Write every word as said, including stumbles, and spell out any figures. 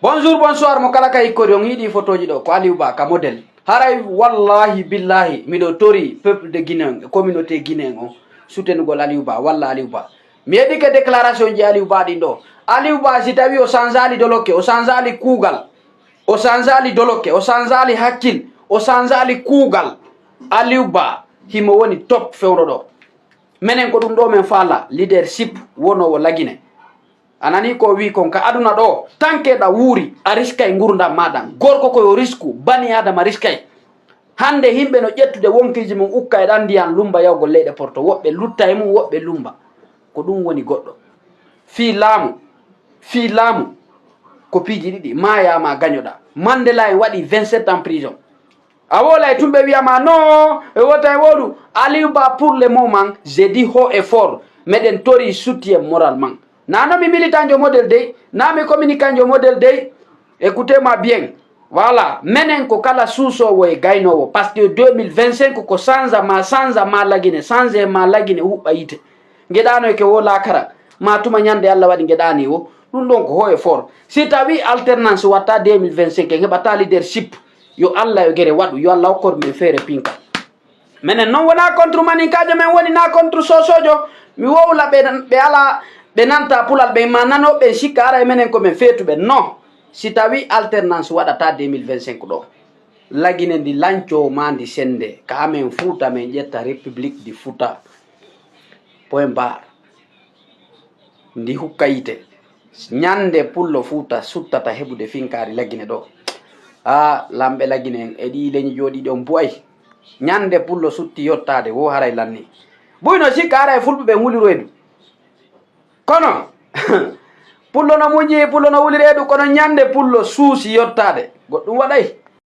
Bonjour, bonsoir, mo kala ka hikkori on, yiɗi photoji ɗo, ko Aliou Ba ka modèle. Haray wallahi billahi miɗo tori peuple de Guinée, communauté Guinée on, soutenugol Aliou Ba, walla Aliou Ba. Mi heɗike déclaration ji Aliou Ba ɗin ɗo. Aliou Ba, si tawi o sanzali dolokke, o sanzali kuugal, o sanzali dolokke, o sanzali hakkil, o sanzali kuugal, Aliou Ba himo woni top fewndo ɗo. Menen ko ɗum ɗo men faala, leadership wonowo Lagine. A nani ko wi kon ka aduna ɗo, tanke ɗa wuuri, a riskay ngurdam maɗan. Gorko ko yo risku, bani Adama riskay. Hande himɓe no ƴettude wonkiji mum ukka e ɗan ndiyan lumba yawgol leyɗe Porto, woɓɓe lutta e mum, woɓɓe lumba. Ko ɗum woni goɗɗo. Fii laamu, fii laamu, ko piiji ɗiɗi, maayaa ma gañoɗa. Mandela en waɗi vingt-sept ans prison. A wolay tun ɓe wiya ma non, e wota e woɗu. Aliou Ba, pour le moment, je dis haut et fort, meɗen tori soutien moral man. Na non mi militanjo modèle dey, na mi communicanjo modèle dey. Écoutez-moi bien. Voilà, menen ko kala suusoowo e gaynoowo, parce que deux mille vingt-cinq ko sanza ma sanza ma Lagine, sanze ma Lagine huɓɓa yiite. Ngeɗano e ke wo lakara, ma tuma ñande Allah waɗi ngeɗani wo. Ɗum ɗon ko haut et fort. Si tawi alternance watta deux mille vingt-cinq, en heɓata leadership. Yo Allah yo gere waɗu, yo Allah hokkor men feere pinka. Menen non wona contre maninkaajo, men woni na contre sosojo. Mi wowla ɓe, ɓe ala, ɓe nanta pulal, ɓe ma nano, ɓe sikka ara e menen ko men feetuɓe. Non, si tawi alternance waɗata deux mille vingt-cinq ɗo, Lagine ndi lanco ma ndi sende, ka amen Fuuta men ƴetta République di Fuuta. Point barre. Ndi hukka yiite. Ñande pullo Fuuta suttata heɓude finkaari Lagine ɗo. A lamɓe Lagine en e ɗi leñi jooɗiiɗi on bu'ay. Ñande pullo sutti yottaade wo haray lanni. Buy no sikka haray fulɓe ɓen wuli reedu. Kono pullo no muñi, pullo no wuli reedu, kono ñande pullo suusi yottaade. Goɗɗum waɗay.